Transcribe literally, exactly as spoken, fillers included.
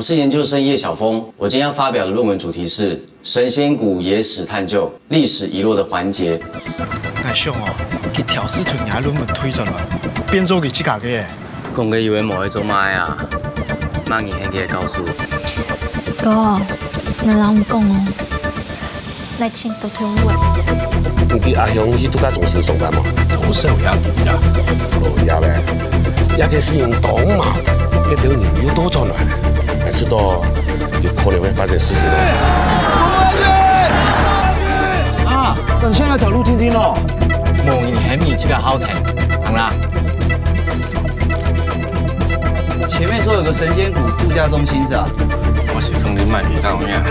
是研究生叶晓峰。我今天要发表的论文主题是神仙谷野史探究，历史遗落的环节。𠊎想哦，佢條試團伲論文退轉來，變做佢自家个。講个以為無愛做麼个啊？罵你喊佢个教授。哥，你摎你講哦，來請多條問。你知阿雄去度假中心上班無？多少也有呀。哦，有咧。這个事情當麻煩，該條人又倒轉來，還知道有可能會發生事情咯。啊，等下那條路聽聽哦。無人喊你自家好聽，行啦。前面說有個神仙谷度假中心是吧？我是肯定賣給大王呀。